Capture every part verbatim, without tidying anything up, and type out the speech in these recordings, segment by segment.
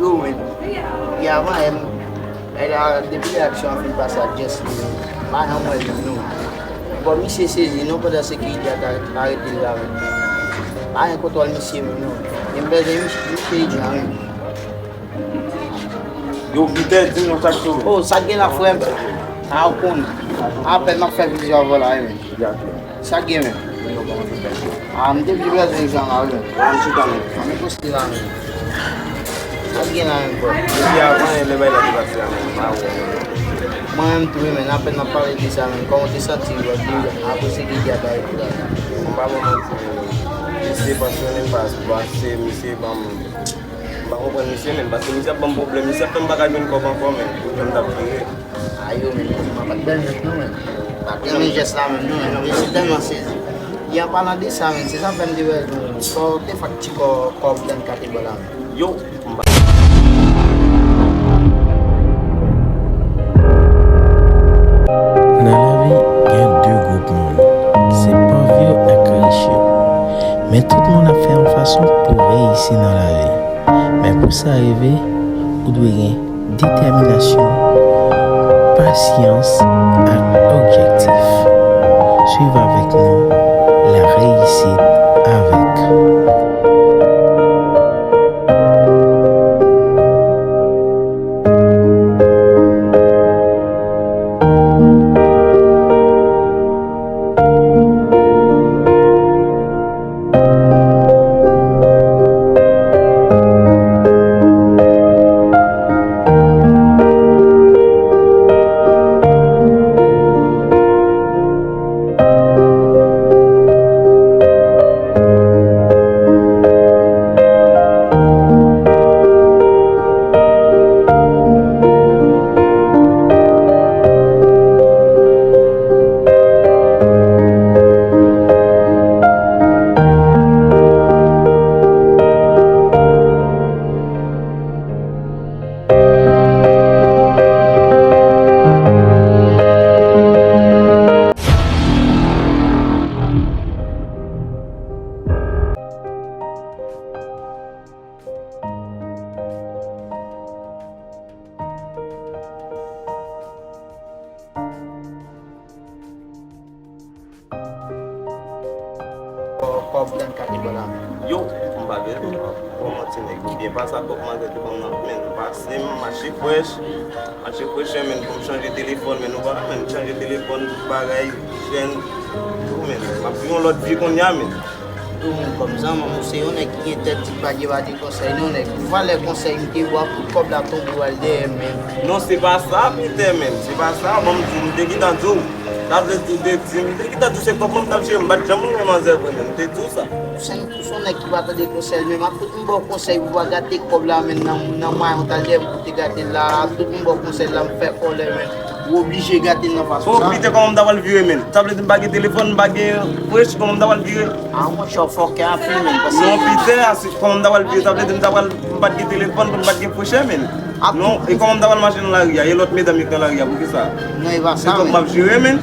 Yo, men. Epi avan yè, m, e la, depi lè aksyon an fin pase ak Jess li, men, m pa janm wè l menm, non. Bon, misye sezi, non, pandan sekirite a t arete l la, men. Pa gen kontwòl misye menm, non. Men m bezwen misye, misye Jean, men. Yo, Peter, di m non sa k sove. Oh, sa k gen la, frè m? A, ou konnen. Apèn m ap fè vizyon avè w la, wi, men. Sa k gen, men? Ah, m te vle bezwen Jean la, wi, men. An nou chita, men. An nou poste la, men. Sa k gen la, men, bro? Depi avan yè, lè bagay la te pase a, men, m pa wè, men. Mwen menm tou, wi, men, apèn m ap pale de sa, men. Kòman w te santi w, bro, apre sekirite a t arete w la? M pa ba w manti, men. Misye pansyone m, pa, paske misye ban m M pa konprann misye menm, paske misye ap ban m pwoblèm, misye ap fè m pa ka jwenn kòb ankò, men, pou jan m t ap jere. A yo, men, m pa t bèl nèt non, men. M pa t renmen jès la menm, non, men, men se tèlman sezi. E an palan de sa, men, se sa fè m te wè, bon, fò w te fè ti kò, kòb dan kate bò la, men. Yo, m pa. Nan lavi, gen de gwoup moun, se pòv yo ak rich yo. Men tout moun ap fè yon fason pou reyisi nan lavi. Men pou sa rive, ou dwe gen detèminasyon, pasyans ak objektif. Swiv avèk nou, la réussite avec. Kò-, kòb dan kate bò la. Yo, m pa bezwen pran manti nèg. Byen pase ak kòb manzè te ban m nan, men, pase m mache frèch, mache frèch, men, pou m chanje telefòn, men, nou pa, men, chanje telefòn, tout bagay, jèn, tou, men, m ap viv yon lòt vi kounye a, men. Tou, men, kòm zanmi, ou se yon nèg ki gen tèt di pa gen pa gen konsèy, non, nèg. Pou valè konsèy m te ba w, tout kòb la tonbe w al dèyè m, men. Non, se pa sa, Peter, men, se pa sa, bon, m di w, m te gentan di w. Sa vle di, m te di, m te gentan di w se kòb mwen m t ap jere, m pa t janm renmen manzè vre, men, m te di w sa. Ou se, ou se yon nèg ki pa tande konsèy, men m ap tout m ba w konsèy pou w pa gate kòb la, men, nan, nan mwayen w t al dèyè m pou w te gate l la, ap tout m ba w konsèy la, m fè kòlè, men, ou oblije gate l nan fason sa. Bon, Peter, kòman m ta pral vire, men? Sa vle di m pa gen telefòn, m pa gen frèch, kòman m ta pral vire? A, monchè, w fòkè anpil, men, paske. Non, Peter, a, si, kòman m ta pral vire? Sa vle di m ta pral, m pa t gen telefòn, pou m pa t gen frèch, men. Non, e kòman m ta pral mache nan lari a? E lòt medam yo k nan lari a, poukisa? Non, e pa sa, men. Se kòb m ap jere, men.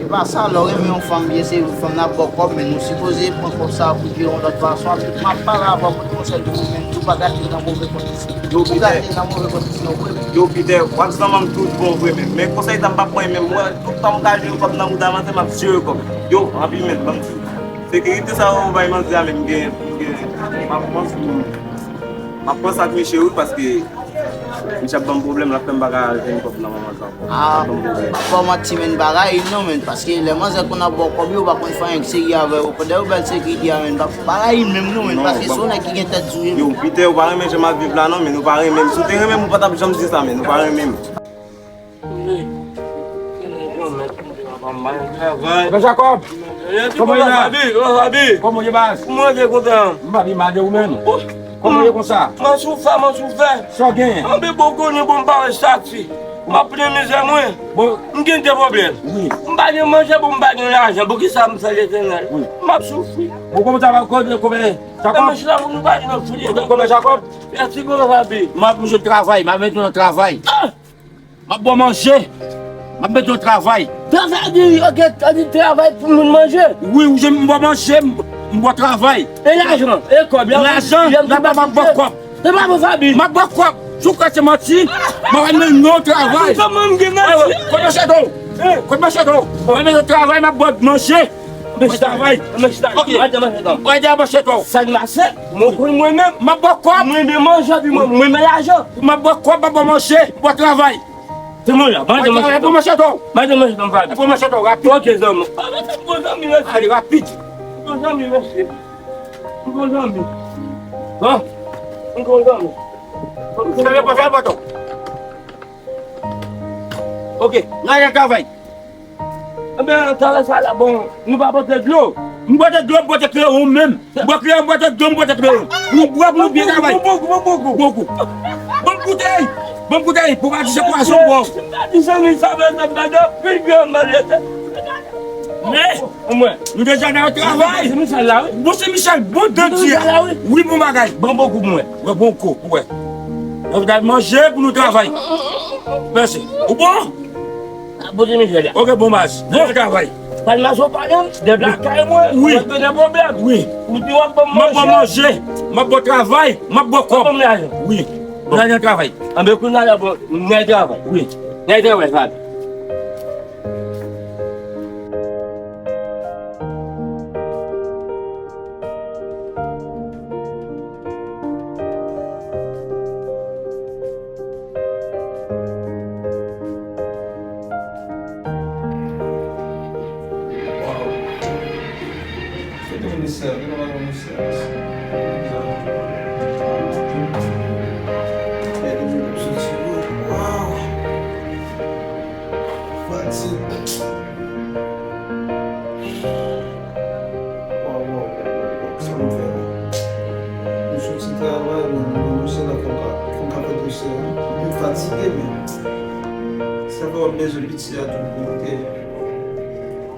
E pa sa, lè w renmen yon fanm byen, se fanm nan ap ba w kòb, men nou sipoze pran kòb sa a pou jere yon lòt fason. Apre, m ap pale avè w pou konsèy pou ou, men tou pa gate l nan move kondisyon. Yo, Peter. Tou gate l nan move kondisyon vre. Yo, Peter, w ap zanmi m tout bon vre, men, men konsèy sa m p ap pran, men m wè tout tan m ka jere kòb nan wout avanse, m ap jere kòb. Yo, anpil, men, ban m di. Sekirite sa yo bay manzè a, men m gen, m gen, m ap panse, m ap panse ak misye, wi, paske misye ap ban m pwoblèm, l ap fè m pa ka jwenn kòb nan moman sa ankò. Ah, pa manti, men, bagay non, men, paske lè manzè konn ap ba w kòb, yo pa konn fè anyen k serye avè w. Pandan yo ba l sekirite a, men, pa, bagay menm non, men, paske se yon nèg ki gen tèt di w ye, men. Yo, Peter, ou pa renmen jan m ap viv la non, men, ou pa renmen m. Si w te renmen m, ou pa t ap janm di sa, men, ou pa renmen m. Frè Jacob, kòman w ye la? Fabi, oh, Fabi. Kòman w ye, baz? Kòman w ye kontan? M pa pi mal de ou menm. Kòman w ye konsa? M ap soufè, m ap soufè. Sa w genyen? Anben bon konnen bon m pa wè sak fi. M ap plen mizè mwen. Bon. M gen de pwoblèm. Wi. M pa gen manje, bon m pa gen lajan. Poukisa m fè Letènèl? Wi. M ap soufri. Bon, kòman sa va, kòman, kòman, Jacob? Kòman, Jacob? Mèsi, bon, Fabi. M ap, m ap mete w nan travay. Ah! M ap ba w manje. M ap mete w travay. Travay, di, ok, sa di travay pou moun manje. Wi, wi, m ba w manje, m, m ba w travay. E lajan, e kòb, lè m, lajan, lè m lè m pa, pa ba w kòb. Se pa bon, Fabi. M ap ba w kòb. Si w kwè se manti, m ap al mennen w travay. Kòman m gen manti? Kot manchèt ou? Kot manchèt ou? M ap mennen w travay, m ap ba w manje. Mwen travay. Mwen travay. Ok. Mwen travay. Mwen travay. Sa k pase? Mwen konn mwen menm. M ap ba w kòb. Mwen renmen manje, epi mwen, mwen renmen lajan. M ap ba w kòb, m ap ba w manje, m ap ba w travay. Se mwen la, mwen travay. Mwen travay. Mwen travay. Mwen travay. Mwen travay. Rapid. Ok, zanmi. Ah, mwen se bon zanmi, mèsi. Ale, rapid. Bon zanmi, mèsi. Bon zanmi. Bon. Bon zanmi. Fè l, fè l, bòtò. Ok, n a travay. Ebyen, talè sa la, bon, nou pa pote dlo. M pote dlo, m pote kreyòl menm. M pote kreyòl, m pote dlo, m pote kreyòl. Pou nou bwè, pou nou byen travay. Bon, bon, bon, bon, bon. Bon kou. Bon koutèy. Bon koutèy. Pou pa di se pwason, bon. Se pa di se li sa, men se pa de pil grann malè. Men, nou deja nan travay. Se Michel la, wi. Bon, se Michel, bon dandi a. Wi, bon bagay. Bon, bon kou mwen. Wè, bon kou, wè. Nou pral manje pou nou travay. Mèsi. Ou bon? Bote Michel la. Ok, bon baz. Bon travay. Palmas ou pa menm, de lakay mwen, wi, ou ap gen pwoblèm. Wi. Ou di w ap ban m manje. M ap ban manje, m ap ban travay, m ap ban kòb. Ban m lajan. Wi. Bon. Lajan travay. Anben, kounye a la, bon, n al travay. Wi. N al travay, Fabi. Waw. Kote minisè a? Kote minisè a? Gade moun ap soti, wi. Waw. Fatig. Waw, waw, waw, waw, waw, sa m fè la? M soti travay, men m nan dosye la, fò m ka, fò m ka fè dosye a. M fatige, men sa fè w ap bezwen piti a tou pou monte.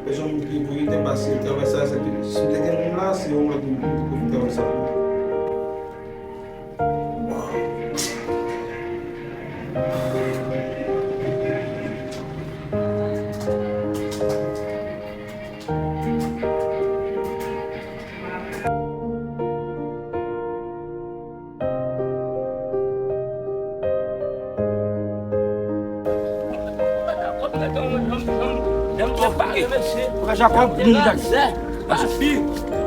Bezwen moun pi pou ide pase travay sa, se pi, si m te gen moun la, se yon lòt moun pou fè travay sa pou mwen. Konpè Jakòb, nou vin gade.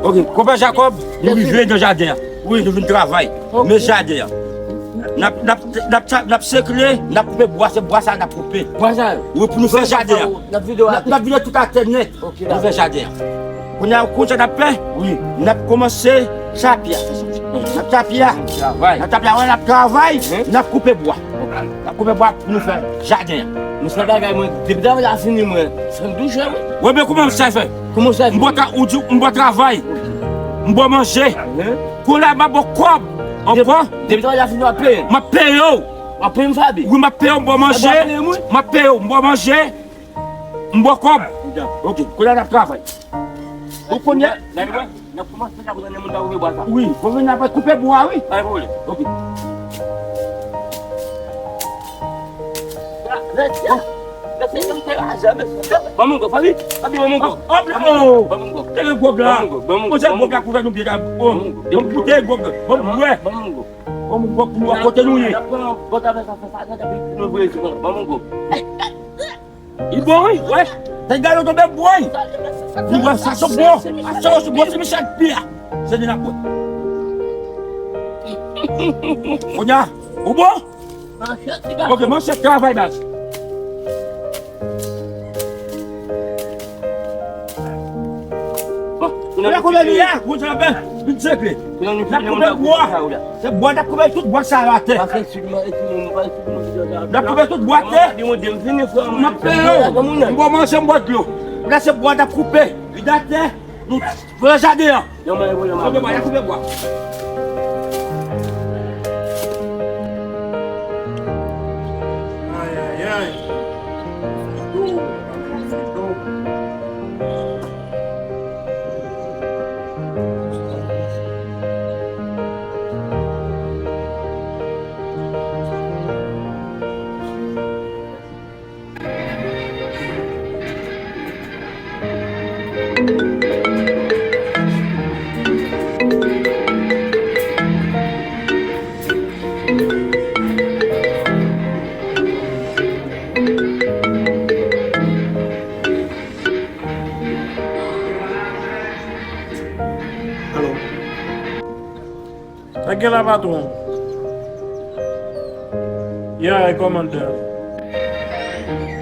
Ok, konpè Jakòb, nou rive nan jaden an. Wi, nou vin travay. Men jaden an. N ap, n ap, n ap, n ap sekle, n ap koupe bwa, se bwa sa n ap koupe. Bwa sa yo? Wi, pou nou fè jaden an. N ap vide tout atè nèt. Ok, dakò. Pou nou fè jaden an. Kounye a, ou konn sa n ap fè? Wi. N ap kòmanse tapye a. N ap tapye a. Travay. N ap tapye a, wè, n ap travay, n ap koupe bwa. N ap koupe bwa pou nou fè jaden an. Men se bagay mwen, depi travay la fini, mwen, sa m touche, wi. Wè, men kòman sa fè? Kòman sa fè? M bò ta-, ou di, m bò travay. M bò manje. Kounye a, m ap bò kòb. Ankò? Depi travay la fini, w ap peye? M ap peye w. W ap peye m, Fabi? Wi, m ap peye w, m bò manje. W ap peye m, wi? M ap peye w, m bò manje. M bò kòb. Ok, kounye a n ap travay. Ou konnen. N ap kòmanse travay nan moun ta koupe bwa sa. Wi, bon, vin apre koupe bwa, wi. Pa gen pwoblèm. Ok. Bon. Ban m yon gòb, Fabi. Fabi, ban m yon gòb. Hop la, oh. Ban m yon gòb. Te gen gòb la. Ban m yon gòb, ban m yon gòb. Bon, se gòb la pou fè nou byen la. Oh, ban m gòb. Ban m goute gòb la. Ban m bwè. Ban m yon gòb pou nou wè kote nou ye. N ap pran bòt avèk sa, sa, sa, sa, epi nou voye sou kòb. Ban m yon gòb. Li bon, wi, wè. Tèt gade w tonbe bon, wi. Li wè sa se bon. Sa se bon, se Michel Pia. Se li n ap wè. Kounye a, ou bon? Ok, manchèt, travay, baz. Bon, kounye a, kounye a, kounye a, vin sekle. N ap koupe bwa. Se bwa, n ap koupe tout bwa sa yo atè. N ap koupe tout bwa atè. M ap peye w. M bò manje, m bò dlo. Kounye a se bwa n ap koupe. Vide atè. Nou pran jaden an. Koupe bwa, n ap koupe bwa. Ay, ay, ay. Sa patwon. Yeah, kòmandan.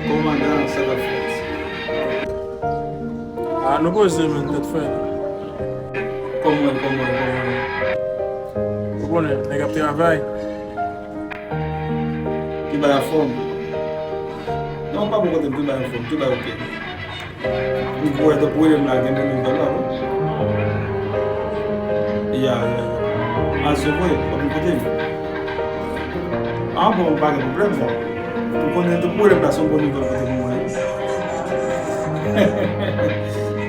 Kòmandan, sa k ap fèt? Ah, nou poze, menm, tèt frè. Kòman, kòman, kòman? Ou konnen, nèg ap travay. Ki bay anfòm? Non, pa pou kote m, ki bay anfòm, ki bay oke. M kwè tankou w rele m la, gen bon nouvèl la, wi. Ya, ya, ya. Ah, se vre, w ap vin kote m? Ah, bon, pa gen pwoblèm, sa. M konnen tankou w rele m la, se yon bon nouvèl pote pou mwen, wi.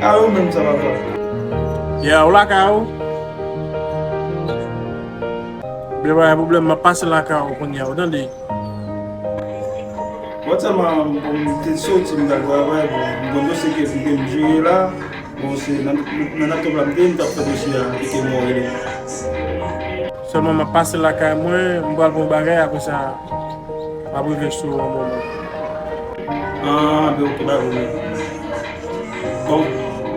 Ah, ou menm sa, papa. Ya, ou lakay ou? Byen, pa gen pwoblèm, m ap pase lakay ou kounye a, ou tande? Bon, sèlman, bon, m te soti, m t al travay, bon, m gen dosye ke m te jere la. Bon, se nan, nan laptop la m te ye, m t ap fè dosye a, e ke mwen rele. Sèlman m ap pase lakay mwen, m pral pran yon bagay, apre sa, m ap rive sou ou yon moman. Ah, ben, oke, pa pwoblèm. Bon,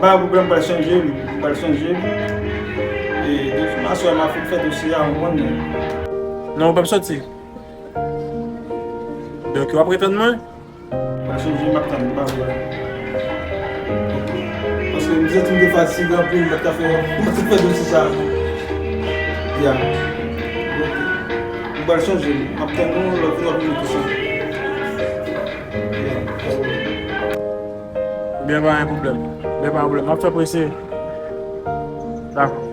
pa pwoblèm, m pral chanje, m pral chanje. E, depi aswè, m a fin fè dosye a, ou konprann? Non, ou p ap soti. Donk, w ap ret tann mwen? Mwen sonje m ap tann ou, pa vre? Paske m santi m te fatige anpil, m pa t ka fè, m pa t ka fè dosye sa. Ya. Ok. M pral sonje, m ap tann ou, lòt fwa w ap vin konsa. Ya, pa vre. Byen, pa gen pwoblèm. Byen, pa gen pwoblèm. M ap fè prese. Dakò.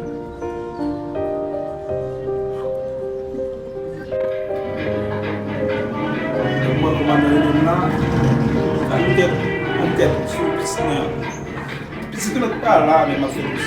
Mwen kòmandan rele m la. Sa yon tèt, yon tèt sou pis mwen an. Pis ki lòt pa la, men m ap fè pis.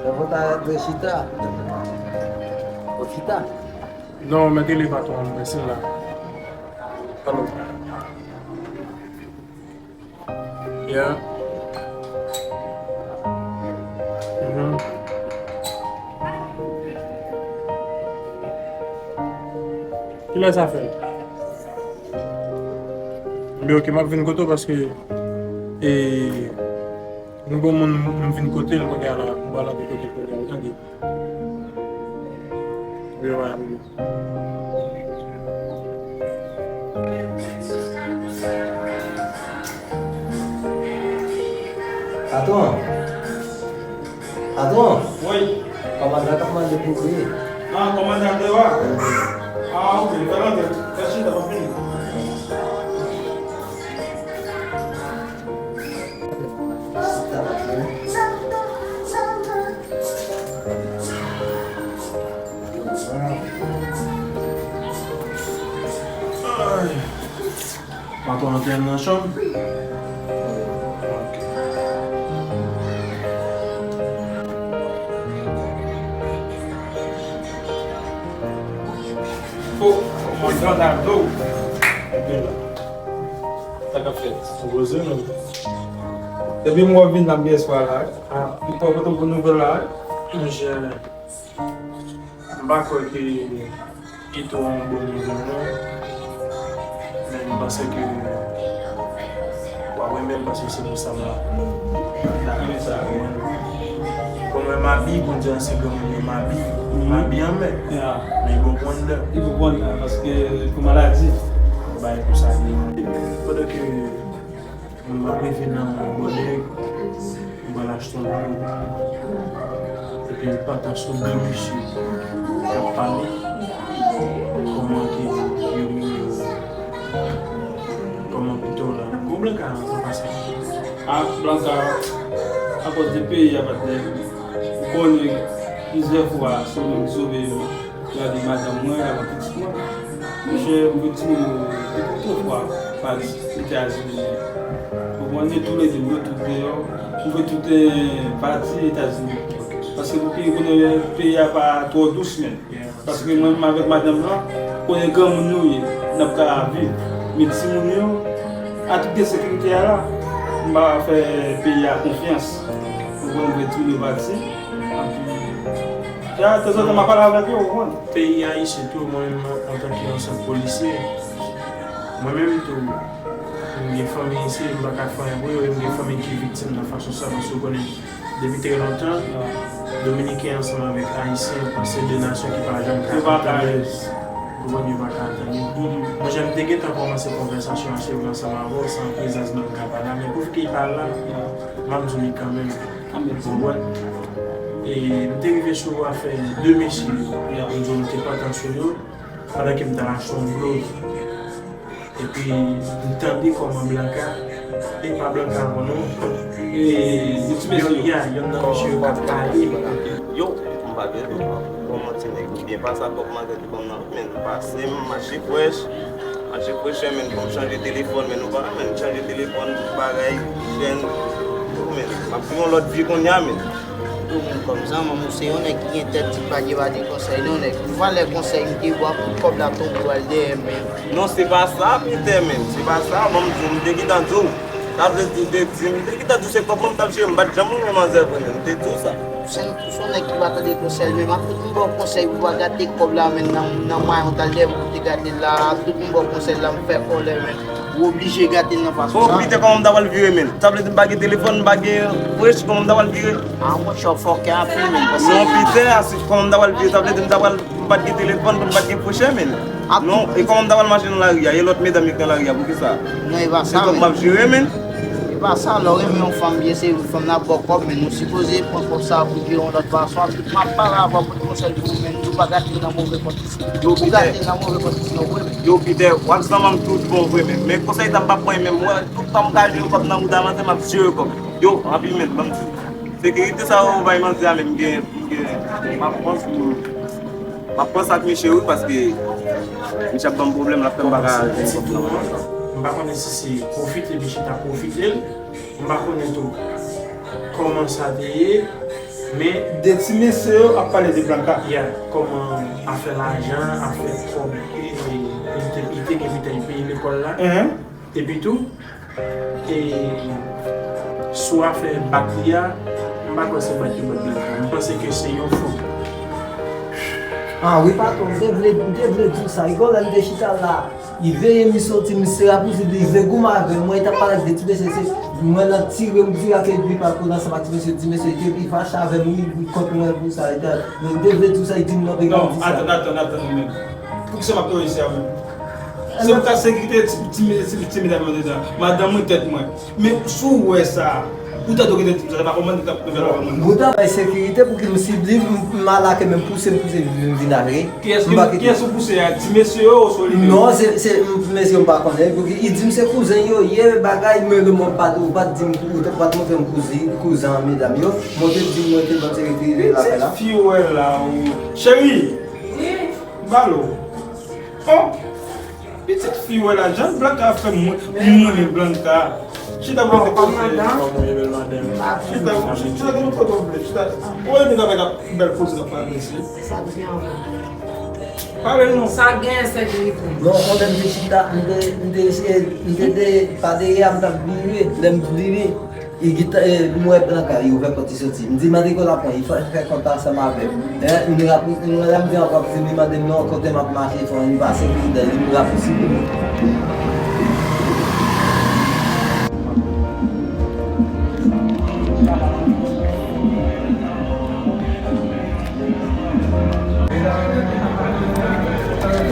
Nan vòt a dwe chita. Ou chita. Non, mèt rele patwon an, mèsi la. Alo. Yeah. Mhm. Kilè sa fè? Men ok, m ap vin kote w paske, e, m gon moun m vin kote l kounye a la, m pral antre kote l kounye a, ou tande? Wi, wi, wi. Patwon. Patwon. Wi. Kòmandan t ap mande pou ou. Ah, kòmandan deyò a? Ah, ok, fè l antre. Fè l chita, m ap vini. Patwon an te nan chanm? Ok. Oh, kòmandan Naldo. Ebyen la. Sa k ap fèt? Poze nou. Depi m wè w vin nan pyès la, ah, Mwen pote yon bon nouvèl la, wi. Monchè, m pa kwè ke Ito a yon bon nouvèl, non. Men m panse ke w ap renmen l paske se pou sa m la. Dakò, sa, wi. Konn wè mabi, konn di ansyen granmoun yo mabi. Mabi anmè. Men li bon pou anndan. Li bon pou anndan, paske pou maladi. Bay pou sa li. Pandan ke m ap rive nan Bònèg, m pral achte yon dlo. Epi m pata sou de mesye k ap pale. Kòman ke yo menm yo, kòman pito la. Gwo Blanka an pase. A, Blanka, akòz de peyi a, patnè. Ou konnen plizyè fwa, se ou menm ki sove lavi madanm mwen, lavi pitit mwen. Monchè, m vle timoun yo, de twa fwa pati Etazini. Ou konprann, nou toulede, nou tout deyò, nou tout, eh, pati Etazini. Paske pou peyi, konnen peyi a pa twò dous, men. Paske mwen menm avèk madanm lan, konnen granmoun nou ye, n ap ka viv. Men timoun yo, a tout de sekirite a la, m pa fè peyi a konfyans. Ou konprann, m vle timoun yo pati. Epi, ya, tanzantan, m ap pale avèk yo, ou konprann. Peyi a isi tou, mwen menm, antanke ansyen polisye, mwen menm tou, m gen fanmi isi, m pa ka fè anyen pou yo, e m gen fanmi ki viktim nan fason sa, paske ou konnen, depi trè lontan, Dominiken ansanm avèk Ayisyen, se de nasyon ki pa janm ka antann yo. Ou konprann, yo pa ka antann yo. Mwen, jan m te gentan kòmanse konvèsasyon an, se vre ansanm avè w, san prezans Blanka pa la, men pou fi ki pa la, m ap di w li kanmenm. Ou konprann? E m te rive sou afè de mesye yo. M di w m te pata sou yo, pandan ke m t al achte yon dlo. Epi, m tande kòman Blanka, e pa Blanka ankò non. E, de ti mesye yo. Ya, yonn nan mesye yo k ap pale. Yo, m pa gen kòman ti nèg byen pase ak kòb manzè ki ban m nan. Men, pase m, mache frèch. Mache frèch, men, pou m chanje telefòn, men, ou pa, men, chanje telefòn, tout bagay, chèn. Yo, men, m ap viv yon lòt vi kounye a, men. Tou moun kòm zanmanm ou se yon nèg ki gen tèt di pa gen pa di konsèy non nèg. Valè konsèy m te ba w tout kòb la tonbe w al dèyè men. Non, se pa sa, Pitè, men. Se pa sa, ban m di w, m te gentan di w. Sa vle di, w te di, m te gentan di w se kòb mwen m t ap chèche, m pa t janm renmen manzè vre, men. M te di w sa. Se, se yon nèg ki pa tande konsèy, men m ap tout m ba w konsèy pou w pa gate kòb la, men nan, nan mwayen w t al dèyè m pou w te gate l la, tout m ba w konsèy la, m fè kòlè, men. Ou oblije gate l nan fason sa. Bon, Pitè, kòman m ta pral vire, men? Sa vle di m pa gen telefòn, m pa gen frèch, kòman m ta pral vire? A, monchè, w fòkè anpil, men, paske non, Pitè, a, si, kòman m ta pral vire? Sa vle di m ta pral, m pa t gen telefòn, pou m pa t gen frèch, men. Non, e kòman m ta pral mache nan lari a? E lòt medam yo k nan lari a, poukisa? Non, e pa sa, men. Se kòb m ap jere, men. E pa sa, lè w renmen yon fanm byen, se fanm nan ap ba w kòb, men. Ou sipoze pran kòb sa a pou jere yon lòt fason. M ap pale avè w pou konsèy pou ou, men. Ou pa gate l nan move kondisyon. Yo, Pitè. Yo, Pitè, w ap zanmanm tout bon vre, men, men konsèy sa m p ap pran menm. Mwen, tout tan m ka jere kòb nan wout a manzè, m ap jere kòb. Yo, anpil men, ban m di. Sekirite sa yo bay manzè a menm, m gen, m gen, m ap panse, m ap panse ak misye wi, paske misye ap ban m pwoblèm, l ap fè m pa ka jere kòb nan wout a manzè. M pa konnen si se pwofite misye ta pwofite l, m pa konnen tou kòman sa te ye, men de ti mesye yo ap pale de Blanka. Ya, kòman afè lajan, afè kòb, e, e, li te, li te gen pou l te peye lekòl la. Epi tou, e, sou afè bak li a, m pa kwè se bak yo bat Blanka. M panse ke se yon fon. A wi, patwon, m te vle, m te vle di w sa. Rigòl, lè m te chita la, li veye m, li soti, misye rapousiv, li vle goumen avè m. Mwen, li t ap pale ak de ti mesye, se mwen nan tire, m tire ak epi pa kouri ansanm ak ti mesye, ti mesye, li te, li fache avè m, li, li kont mwen pou sa, li te, men m te vle di w sa, li di m non, vle di sa. Non, atann, atann, atann, men. Poukisa m ap travay isi a menm? Se pou ka sekirite ti, ti, ti, ti medam yo dedan. Madanm mwen, tèt mwen. Men si w wè sa, ou tande w gentan di m sa, se pa kòmandan k ap fè l avè mwen non. Bon, travay sekirite pou ki m sible, m, m al ake men m pouse, m pouse vin, vin avè. Kiyès ki, kiyès ou pouse a? Ti mesye yo oswa li menm? Non, se, se, m, mesye yo m pa konnen, pou ki, li di m se kouzen yo ye, bagay, men le mwen pa, ou pa t di m, ou pa t montre m kouzen, kouzen an medam yo, mwen te di mwen te ban sekirite lakay la. Pitit fi w wè la, ou. Cheri! Wi. Balo. Oh! Pitit fi w wè la, jan Blanka fè m, m renmen Blanka. Chita pou mwen te poze. Chita, chita, gen yon foto vle. Chita. Ou wè nèg avèk bèl poze k ap pale mesye. Sa byen ankò. Pale non. Sa gen ensekirite. Bon, yon lè m te chita, m te, m te, m te, te pa dèyè a, m t ap vire, lè m vire. Li gentan, eh, m wè Blanka, li ouvè pòt, li soti. M di, "Mande kote l ap pran, li fè, fè kont ansanm avè m." Eh, m rapousib, m di ankò, li mande m non, kote m ap mache, fò m pase pridan, li m rapousib.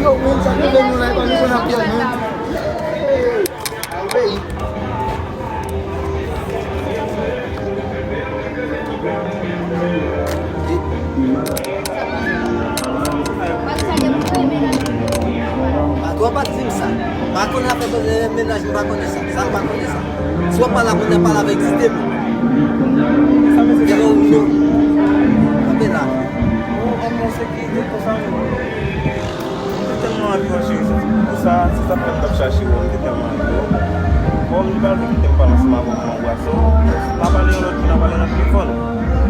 Yo, men, sa nou fè nou la, e pa nou konn ap fè, men. Patwon pa t di m sa. M pa konn afè koze mennaj, m pa konnen sa. Sa m pa konnen sa. Si w ap pale a kounye a, pale avèk Zite m. Sa vle di sa? Yo, yo. Kanpe la. Ou an sekirite konsa menm. M te tèlman anvi wè cheri, se pou sa, se sa k fè m t ap chache wè w, m te tèlman anvi wè w. Bon, m di pa l pou kite m pale ansanm avè w pou yon bwason. N a pale yon lòt jou, n a pale nan telefòn.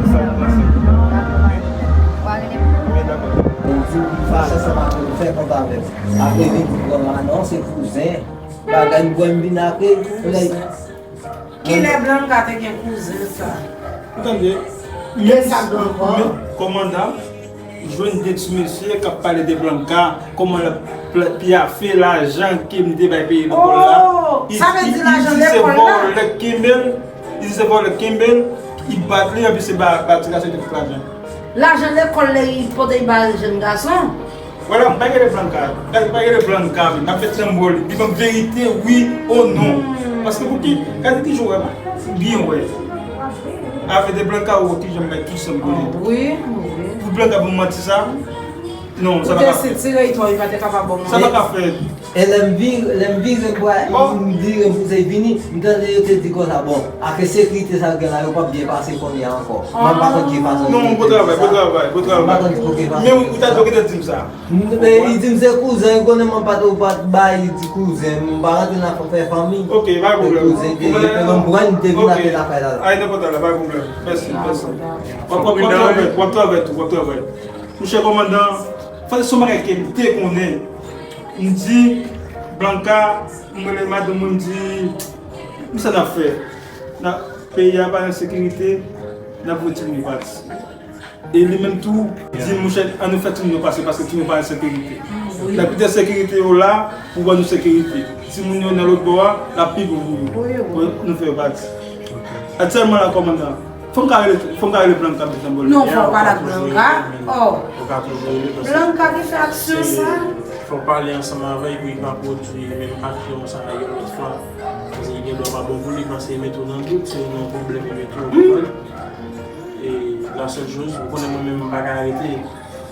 Se sa w panse. Oke? Ou pa rele m? Oke, dakò. Ou di ou fache ansanm avè m, fè kont avè m. Apre vin di pran la, non, se kouzen. Bagay m kwè m vin apre. Kilè Blanka te gen kouzen sa? Ou tande? Men sa, men kòmandan jwenn de ti mesye k ap pale de Blanka, kòman l ap pl-, pyafe lajan ke m te bay peye lekòl la. Oh, sa vle di lajan lekòl la? Li di se vòlè k kenbe l, li di se vòlè k kenbe l, li bat li, anpi se ba, ba ti gason li te fout lajan. Lajan lekòl la, li pote li ba jèn gason? Vwala, m pa rele Blanka. M pa rele Blanka, men n ap fè tranbòl. Li ban m verite, wi ou non. Hmm. Paske pou ki, gade ki jan w wè, byen wè. Afè de Blanka, ou wè ki jan m bay tout san m pou li. Wi, wi. Pou Blanka ban m manti sa? Non, sa pa ka fèt. Ou te sitire li twò, li pa te kapab ban m manti. Sa pa ka fèt. E lè m vire, lè m vire m pral, m vire m pouse vini, m tande yo te di konsa, bon, afè sekirite sa yo gen la, yo p ap byen pase kounye a ankò. Mwen m pa konn ki fason. Non, bon travay, bon travay, bon travay. M pa konn ki fason. Men ou ta dwe gentan di m sa. M, men li di m se kouzen, ou konnen mwen pa t, ou pa t bay di kouzen, m pa rantre nan afè fanmi. Ok, pa pwoblèm. Se kouzen, te, te, mwen m pran, m te vin achte lakay la la. Ay, nenpòt la, pa pwoblèm. Mèsi, mèsi. W ap, w ap, w ap travay, w ap travay tou, w ap travay. Monchè kòmandan, fò se yon bagay ke m te konnen. M di, Blanka, m rele madanm mwen, m di, "Kisa n ap fè? N ap, peyi a pa nan sekirite, n ap voye timoun yo pati." E li menm tou, di, "Monchè, ann nou fè timoun yo pase, paske timoun yo pa nan sekirite." Wi. N ap kite sekirite yo la pou ban nou sekirite. Timoun yo nan lòt bò a, l ap pi bon pou yo. Wi, wi. Pou nou fè yo pati. Aktyèlman la, kòmandan, fò m ka rele, fò m ka rele Blanka, m te tanbòl. Non, fò w pale ak Blanka. Oh. Ou ka toujou rele, paske Blanka ki fè aksyon sa. Fò w pale ansanm avè l pou li pa pwodui menm aksyon sa a yon lòt fwa. Paske li gen dwa pa bon pou li, paske li mete w nan dout, se yon pwoblèm li mete w, ou konprann? E la sèl choz, ou konnen mwen menm, m pa ka rete.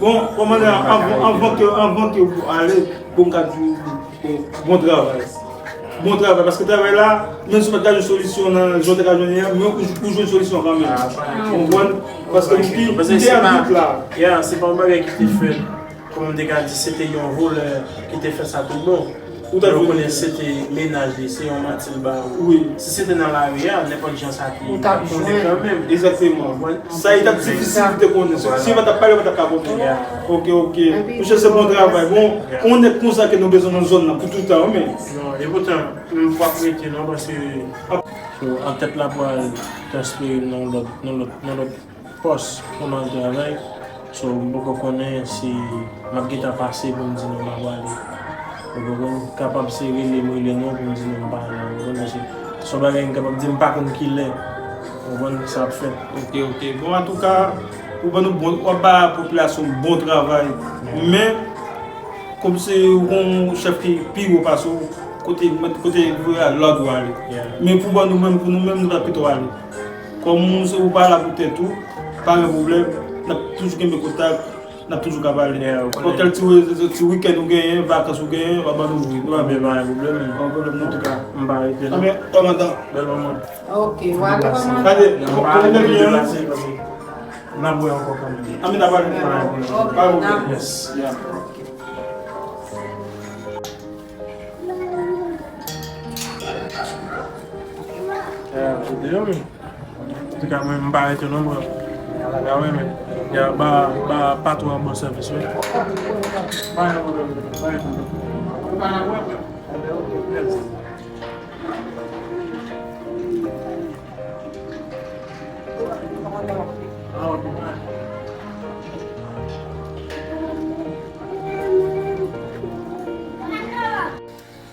Bon, kòmandan, anvan, anvan ke, anvan ke ou ale, bon, m ka di w, bon, bon travay. Bon travay, paske travay la, menm si w pa t ka jwenn solisyon nan jan w te ka jwenn li an, men ou, ou jwenn solisyon kanmenm. Ou konprann? Paske m te, m te ap dout la. Ya, se pa yon bagay ki te fèt. Kòman m te ka di se te yon vòlè ki te fè sa tout bon? Ou ta konnen se te mennaj li, se yon manti l ba ou. Wi. Si se te nan lari a, nenpòt jan sa te ye, ou t ap konnen kanmenm. Egzakteman. Sa li t ap difisil pou te konnen. Si, si yo pa t ap pale, yo pa t ap ka konnen. Ya. Ok, ok. Monchè, se bon travay. Bon, yon nèg konsa ke nou bezwen nan zòn nan pou toutan, wi, men. Non, e poutan, m p ap rete non, paske antèt la pral transfere nan lòt, nan lòt, nan lòt pòs pou m al travay. So, m poko konnen si m ap gentan pase pou m di non, m pa prale. Ou konprann? Kapab se rele m rele non pou m di non, m pa la. Ou konprann? Paske se yon bagay m kapab di m pa konn kilè. Ou konprann sa ap fèt. Ok, ok. Bon, antouka, ou ban nou bon, w ap ba popilasyon bon travay. Men, kòm se yon chèf ki pi wo pase w, kote, kote lòd ou ale. Men pou ban nou menm, pou nou menm, nou pa pito ale. Kòm ou se ou pa la pou tèt ou, pa gen pwoblèm, n ap toujou kenbe kontak, n ap toujou ka pale. Nenpòt kèl ti, ti wikenn ou genyen, vakans ou genyen, w ap ban nou wi, nou pa gen pwoblèm, pa gen pwoblèm nan tou ka. M pa rete non. Anben, kòmandan. Bèl manman. Ok, w ale kòmandan. Gade, kòmandan byen. N ap wè ankò kanmenm. Anben, n ap pale. Ok, pa gen pwoblèm. Yes. Yeah. Ya, kote yo menm? Antouka, mwen, m pa rete non, bro. Ya, wi, men. Ya, ba, ba patwon an bon sèvis, wi. Pa gen pwoblèm, pa gen pwoblèm. Yes.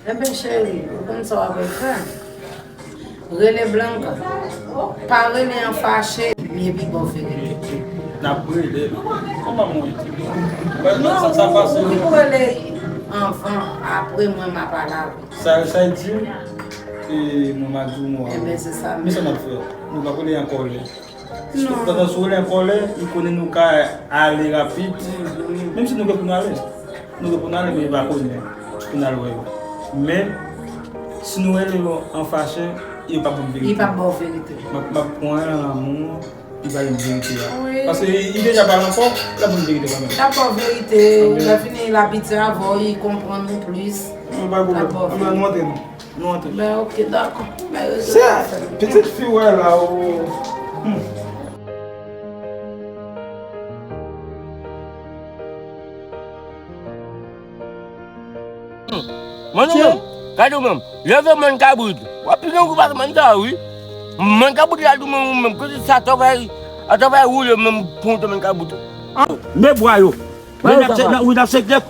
Enben, cheri, ou konn sa w ap fè. Rele Blanka. Pa rele an fache, m ye pi ba w verite. N ap rele. Kòman mwen? Non, sa, sa pase. Ou rele anvan, apre mwen, m a pale avè w. Sa, sa di, e, mwen, m a di w, mwen. Enben, se sa menm. Men sa n ap fè? Nou p ap rele an kòlè. Non. Pandan si w rele an kòlè, li konnen nou ka ale rapid. Mhm. Menm si nou gen pou n ale. Nou gen pou n ale, men li pa konnen pou n al wè yo. Men, si nou rele yo an fache, yo p ap ban m verite. Li p ap ba w verite. M ap, m ap pran l an lanmou, li ba m verite a. Wi. Paske li deja pale ankò, l ap ban m verite kanmenm. L ap ba w verite, lè fini, l abitye avè w, li konprann ou plis. Mwen pa gen pwoblèm. Anben, nou antre, non. Nou antre. Ben, ok, dakò. Ben, se pitit fi w wè la, o. Hmm. Mwen, non, non. Gade w menm. Leve mòn kabrit. W ap pile yon kou pase mòn sa, wi. Mòn kabrit la, di w menm, ou menm. Kote sa, travay, a travay woule menm, pran yon mòn kabrit. Men bwa yo. Wi, n ap chèche, wi, n ap chèche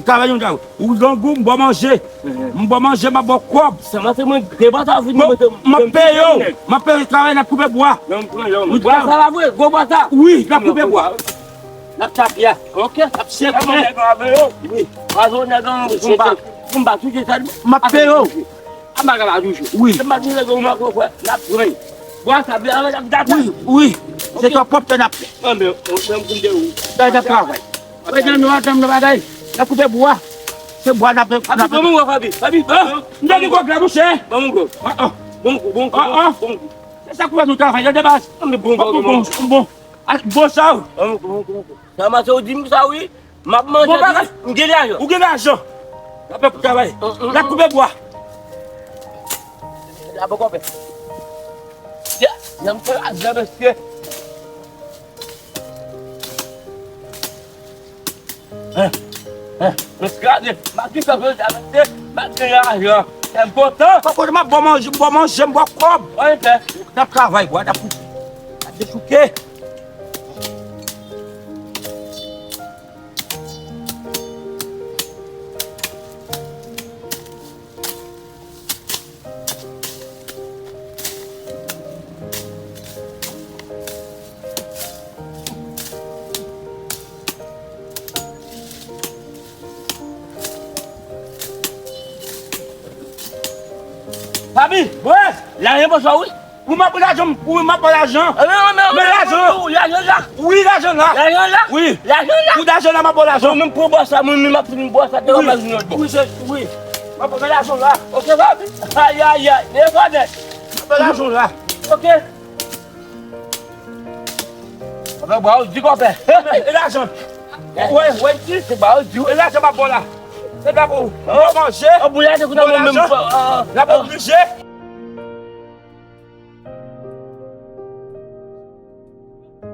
travay yon travay. Ou grangou, m ba w manje. M ba w manje, m ap ba w kòb. Sa mwen, se mwen, te ba ta vin, mwen, m ap peye w. M ap peye w travay, n ap koupe bwa. Bwa sa la vre, gwo bwa sa. Wi, n ap koupe bwa. N ap tape a. Ok. N ap chèche. Wi. Pazon nèg an, m ba, m ba tout sa. M ap peye w. A bagay la toujou. Wi. Se maten lè gon makro fè, n ap pran. Bwa sa, byen, avè, avè, avè. Wi, wi. Se twa pwòp tè n ap fè. Anben, anben, m koute ou. Sa, n ap travay. Wè, jan nou atann nan bagay. N ap koupe bwa. Se bwa n ap, n ap. Fabi, ban m gwo, Fabi. Fabi, ban m gwo. M te di gwo la, monchè. Ban m gwo. Bon kou, bon kou, bon kou. Se sa k fè nou travay, tande baz. Anben, bon, bon, bon, bon. Bon sa, wi. Bon kou, bon kou, bon kou. Sa, m a se ou di m sa, wi. M ap manje, m gen lajan. Ou gen lajan. N ap fè pou travay. N ap koupe bwa. La poko fè. Jan m fè lajan, mesye. Hein, hein, mesye, gade, m ap di sa, mesye, m ap gen lajan. Lè m kontan. Poko, m ap ba w manje, m ba w manje, m ba w kòb. N ap travay, bwa, n ap koupe. N ap dechouke. Papi, wè, lajan pou sa, wi. Wi, m ap pran lajan, wi, m ap pran lajan. Men lajan. Lajan la. Wi, lajan la. Lajan la. Wi. Lajan la. Wi, lajan la, m ap pran lajan. Mwen menm pran bwa sa, mwen menm ap fini bwa sa, te yon baz yon lòt bò. Wi, se, wi. M ap pran lajan la. Ok, papi. Ay, ay, ay. Nèg, nèg. M ap pran lajan la. Ok. Kòpè, bwa ou di kòpè. E lajan. Wè, wè, di. Se bwa ou di. E lajan m ap ba w la. Se pa pou ou. Mwen manje. An pou lajan, pou lajan. N ap oblije.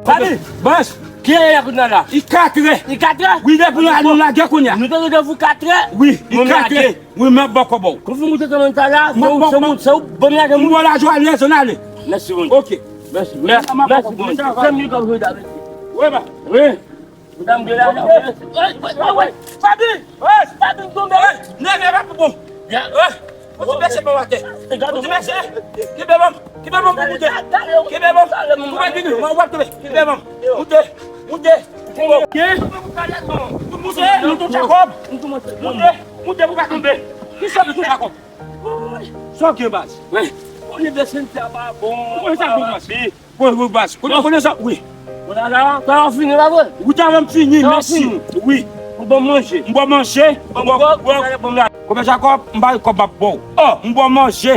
Salut, boss. Kilè la kounye a la? I katrè. I katrè? Wi, depi nou la, nou lage kounye a. Nou te randevou katrè. Wi, i katrè. Wi, men bòkò ba w. Konfime ou te tann sa la, se ou, se ou, se ou, bon lajan. M ba w lajan, ale, zòn ale. Mèsi, bon. Ok. Mèsi, mèsi, mèsi, bon. Sèm li kòm jwe avèk. Wi, ba. Wi. Medam de la, la. Wi, wi, wi. Fabi! Wi, Fabi, m tonbe. Wi, nèg la pa pou bon. Wi. Ou ti bese bon atè. Ou ti bese. Kenbe bon. Kenbe bon pou moute. Kenbe bon. Pou pa vini, mwen w ap kenbe. Kenbe bon. Moute. Moute. Moute, nou tou Jakòb. Moute, moute pou pa tonbe. Ki sòt nou tou Jakòb? Sa w gen baz? Wi. Ou leve senti a pa bon. Ou konnen sa bon baz? Wi, wi, baz. Konnen, konnen sa, wi. Kounye a la, travay fini, pa vre? Wi, travay m fini, mèsi. Wi. Ou ban manje. M ba w manje. M ba w kòb. Kòb, Jakòb, m ba w kòb, m ap ba w. M ba w manje.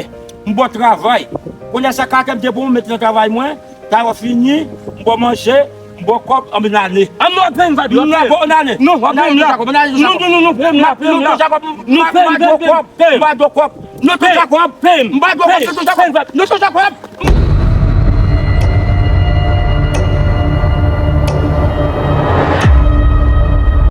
M ba w travay. Kounye a sa, katrè m te bon, m met nan travay mwen. Travay fini, m ba w manje, m ba w kòb, ann ale. An nou ap peye m, Fabi, w ap peye m. Ann ale. Non, w ap peye m la. Non, non, non, non, peye m la, peye m la. Non, Jakòb, m ba w kòb. M ba w kòb. Non, Jakòb. M ba w kòb, non, Jakòb. Non, Jakòb.